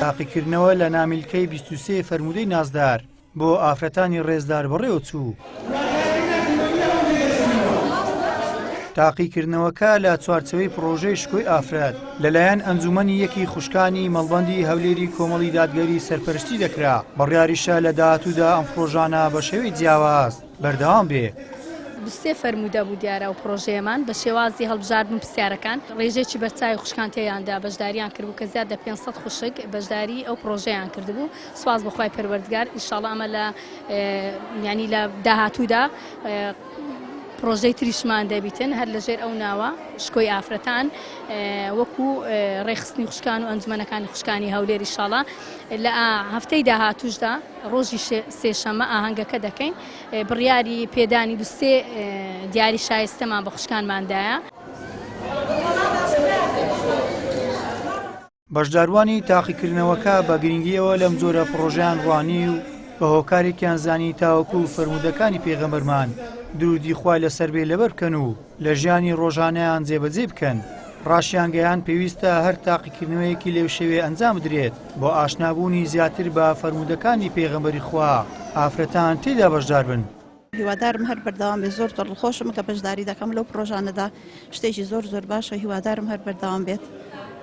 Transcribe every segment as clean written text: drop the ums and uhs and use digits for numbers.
تاقیکردنەوە لە نامیلکەی 23 فەرموودەی نازدار بۆ ئافرەتانی ڕێزدار بەڕێوەچوو. تاقیکردنەوەکە لە چوارچێوەی پڕۆژەی شکۆی ئافرەت لەلایەن ئەنجومەنی یەکی خوشکانی مەڵبەندی هەولێری کۆمەڵی دادگەری سەرپەرشتی دەکرا، بڕیاریشە لە داهاتوودا ئەم پڕۆژانە بە شێوەی جیاواز بەردەوام بێ. 23 فەرموودە بوو دیارە ئەو پڕۆژەیەمان بە شێوازی هەڵبژاردن و پرسیارەکان ڕێژەیەکی بەرچاوی خوشکان تێیاندا بەشداریان کردبوو کە زیاد لە 500 خوشک بەشداری ئەو پڕۆژەیان کردبوو سوپاس بۆ خوای پەروەردگار ان شاءاللە ئەمە لە یانی لە داهاتوودا پرۆژەی تریشمان دەبیتن هەر لەژێر ئەو ناوە شکۆی ئافرەتان وەکو ڕێکخستنی خوشکان و ئەنجومەنەکانی خوشکانی هەولێر ئیشاڵا لە هەفتەی داهاتوشدا ڕۆژی سێشەمە ئاهەنگەکە دەکەین بڕیاری پێدانی دوسێ دیاری شایستەمان بە خوشکانماندایە. بەشداربووانی تاقیکردنەوەکە بە گرنگییەوە لەم جۆرە پڕۆژەیان ڕوانی و بە هۆکارێکیان زانی تاوەکو فەرموودەکانی پێغەمبەرمان درودی خوای لەسەر بێ لەبەر بکەن و لە ژیانی ڕۆژانەیان جێبەجێی بکەن ڕاشیانگەیاند پێویستە هەر تاقیکردنەوەیەکی لەو شێوەیە ئەنجام بدرێت بۆ ئاشنابوونی زیاتر بە فەرموودەکانی پێغەمبەری خوا ئافرەتان تێیدا بەشدار بن. هیوادارم هەر بەردەوام بێت زۆر دڵخۆشم کە بەشداری دەکەم لەو پڕۆژانەدا شتێکی زۆر زۆر باشە هیوادارم هەر بەردەوام بێت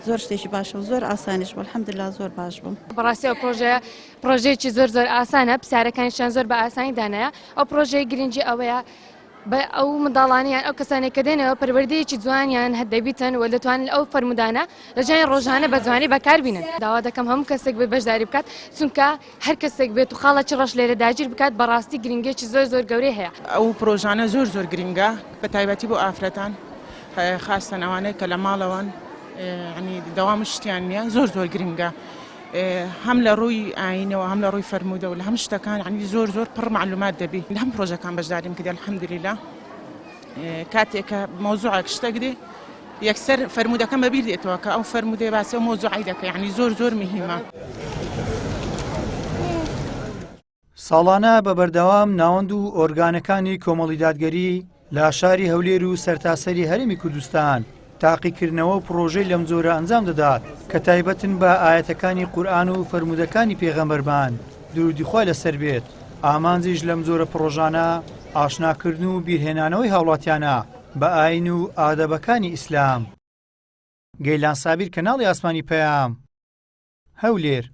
زۆر شتێکی باشە و زۆر ئاسانیش بوو الحمدلله زۆر باش بوو. بەڕاستی ئەو پڕۆژەیە پڕۆژەیەکی زۆر زۆر ئاسانە پرسیارەکانیشیان زۆر بە ئاسانی دانایە ئەو پڕۆژەیە گرنگی ئەوەیە بە ئەو منداڵانە یان ئەو کەسانێک کە دێنەوە پەروەردەیەکی جوانیان دەبیتن و دەتوانن ئەو فەرموودانە لە ژیانی ڕۆژانە بە جوانی بەکاربینن داوا دەکەم هەموو کەسێک بێ بەشداری بکات چونکە هەر کەسێک بێت و خاڵێکی ڕەش لێرە داگیر بکات بەڕاستی گرنگیەکی زۆر زۆر گەورەی هەیە. ئەو پرۆژانە زۆر زۆر گرنگە بە تایبەتی بۆ ئافرەتان خاستەن ئەوانەی کە لە ماڵەوەن یانی دەوام و شتیان نییە زۆر زۆر گرنگە هەم لە ڕووی ئاینەوە هەم لە ڕووی فەرموودەوە لە هەم شتەکان عنی زۆر زۆر پڕ معلومات دەبی لە هەم پرۆژەکان بەشداریم کردی الحمدلله کاتێک کە مەوزوعێک شتێک دێ یەکسەر فەرموودەکەم بەبیر دێتەوە کە ئەو فەرموودەیە باسی ئەو مەوزوعەی دەکە یعنی زۆر زۆر مهمە. ساڵانە بە بەردەوام ناوەند و ئۆرگانەکانی کۆمەڵی دادگەری لە شاری هەولێر و سەرتاسەری هەرێمی کوردستان تاقیکردنەوە و پڕۆژەی لەم جۆرە ئەنجام دەدات کە تایبەتن بە ئایەتەکانی قورئان و فەرموودەکانی پێغەمبەرمان درودی خوای لەسەر بێت ئامانجیش لەم جۆرە پڕۆژانە ئاشناکردن و بیرهێنانەوەی هاوڵاتیانە بە ئاین و ئادەبەکانی ئیسلام. گەیلان سابیر کەناڵی ئاسمانی پەیام، هەولێر.